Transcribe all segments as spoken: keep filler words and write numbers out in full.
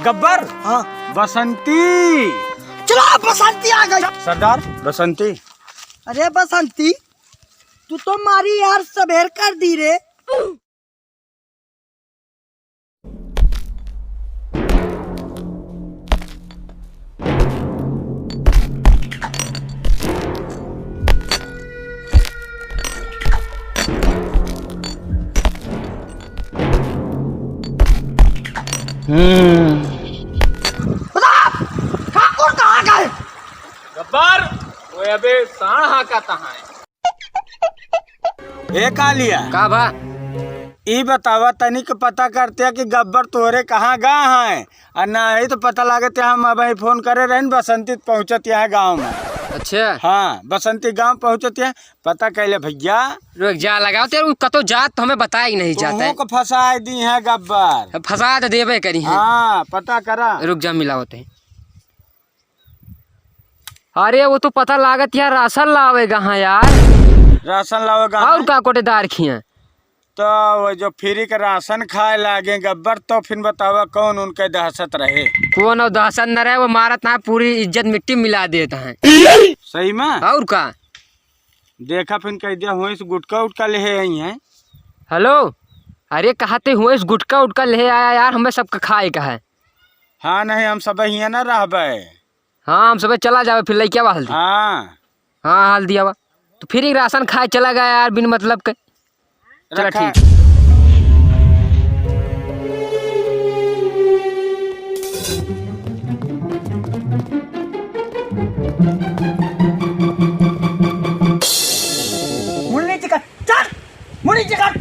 गब्बर। हाँ। बसंती। चलो, बसंती आ गई। सरदार, बसंती। अरे बसंती, तू तो मारी यार सबेर कर दी रे। हम्म। ठाकुर कहाँ गए? गब्बर, वो अबे साँड़ हाँका तहाँ है। ए कालिया। का बा? ई बतावा, तनिक पता करते कि गब्बर तोहरे कहाँ गा हैं, और नाही तो पता लागत है हम अबहीं फोन करे रहन, बसंती त पहुँचत यहाँ गाँव में। अच्छा। हाँ, बसंती गाँव पहुँचत है, पता कैले भैया। रुक जा, लगाओ तेरे, उ कतो जात तो हमें बताए ही नहीं जाता है। तोहूँ को फंसाए दी है गब्बर। फंसा तो देबे करी है। हाँ, पता करा। रुक जा, मिलावत है। अरे, वो तो पता लागत यार, राशन लावेगा, हाँ यार। राशन लावेगा, और हाँ? का कोटेदार खिया? तो वो जो फ्री के राशन खाए लागे गब्बर, तो फिर बतावा कौन उनके दहशत रहे? कौन और दहशत न रहे, वो मारत ना, पूरी इज्जत मिट्टी मिला देता है। सही में? और का? देखा फिर कह दिया, हुए से गुटका उटका ले आई हैं। हेलो, अरे कहते हुए से गुटका उटका ले आया यार, हमें सबका खाए का है। हाँ, नहीं, हम सब हियाँ ना रहबे। हाँ, हम सबे चला जावे, फिर लइके आवा हल्दी। हाँ। हाँ, हल्दी आवा। तो फिर एक राशन खाए चला गया यार, बिन मतलब के। चला रखा। ठीक। मुन्नी जी का चल, मुड़ी जगत।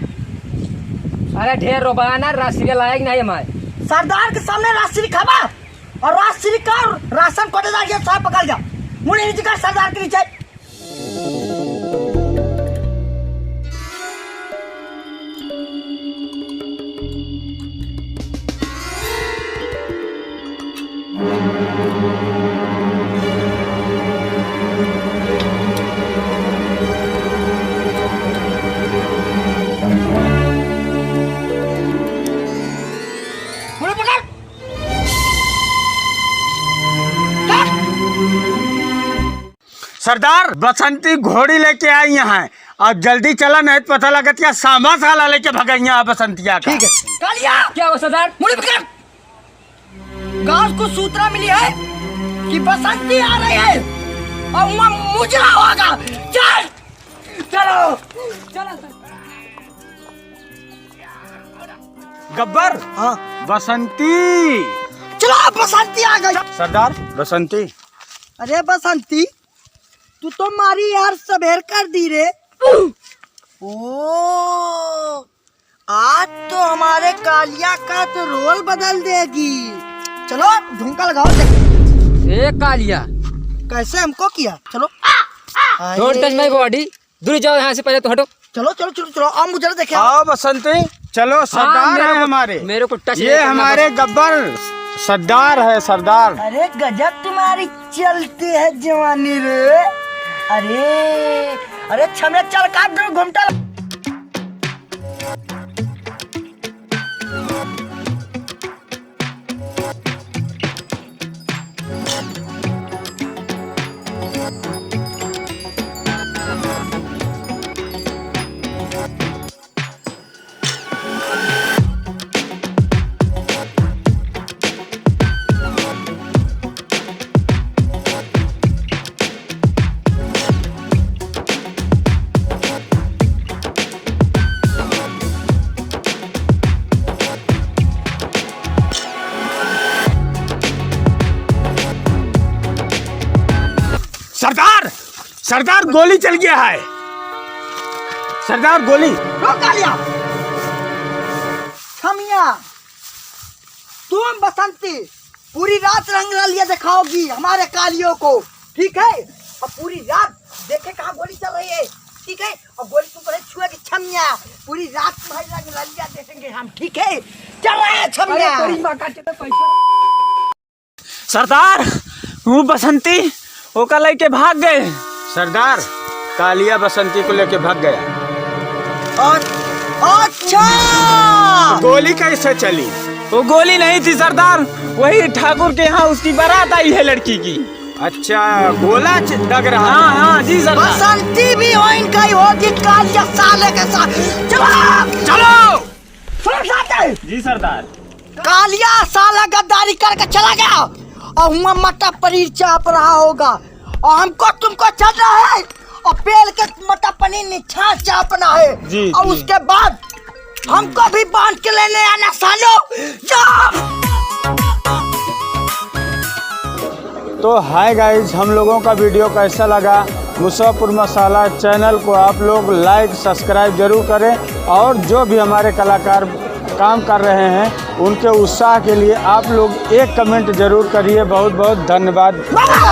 अरे ढेर रोबाना, राजश्री लायक नहीं हमारे। सरदार के सामने राजश्री खाबा और राजश्री का राशन कोटेदार के साथ पकड़ जा। मुड़ी नीचे कर सरदार के नीचे। मुड़ी पकड़। सरदार, बसंती घोड़ी लेके आई हैं, और जल्दी चला, नहीं तो पता लगत क्या सामा साला लेके भगैया बसंतिया का। ठीक है। कालिया! क्या हुआ सरदार? मुड़ी पकड़। गांव को सूचना मिली है कि बसंती आ रही है और वहाँ मुजरा होगा। चल! चलो! चलो सर। गब्बर। हाँ। बसंती। चलो, बसंती आ गई। सरदार, बसंती। अरे बसंती, तू तो मारी यार सबेर कर दी रे। ओ, आज तो हमारे कालिया का तो रोल बदल देगी। चलो, झुमका लगाओ। ए कालिया। कैसे हमको किया? चलो। Don't touch my body। दूर जाओ यहाँ से, पहले तो हटो। चलो, चलो, चलो, चलो, अब मुझे देखे। आओ बसंती, चलो, हाँ, सरदार मेरे है को, हमारे। मेरे को touch ये नहीं करना हमारे बस। गब्बर सरदार है, सरदार। अरे गजब तुम्हारी चलती है जवानी रे। अरे, अरे छमला चल काट दो घुमटा। सरदार, सरदार, गोली चल गया है। सरदार, गोली। रोक कालिया। छमिया, तुम बसंती पूरी रात रंगरलिया दिखाओगी हमारे कालियों को, ठीक है? और पूरी रात देखे कहाँ गोली चल रही है, ठीक है? और गोली तुम पहले छुएगी छमिया, पूरी रात तुम्हारी रंगरलिया देखेंगे हम, ठीक है? चल रहे हैं छमिया। अरे तेरी माँ का चले पैसा। सरदार, वो बसंती ओका लेके भाग गए। सरदार, कालिया बसंती को लेके भाग गया। और अच्छा! गोली कैसे चली? वो गोली नहीं थी सरदार, वही ठाकुर के यहाँ उसकी बारात आई है लड़की की। अच्छा, गोला च-, दग रहा हाँ, था। हाँ, जी सरदार। बसंती भी हो इनका ही होगी, कालिया साले के साथ। चलो! चलो! सुन साथे! जी सरदार। कालिया साला गद्दारी करके चला गया और हुआ मटर पनीर चाप रहा होगा और हमको तुमको चल रहा है और पेल के मटर पनीर निछाछ चापना है। जी, और जी। उसके बाद हमको भी बांध के लेने आना सालो। जा! तो हाय गाइज, हम लोगों का वीडियो कैसा लगा? मुसहपुर मसाला चैनल को आप लोग लाइक, सब्सक्राइब जरूर करें और जो भी हमारे कलाकार काम कर रहे हैं, उनके उत्साह के लिए आप लोग एक कमेंट जरूर करिए। बहुत बहुत धन्यवाद।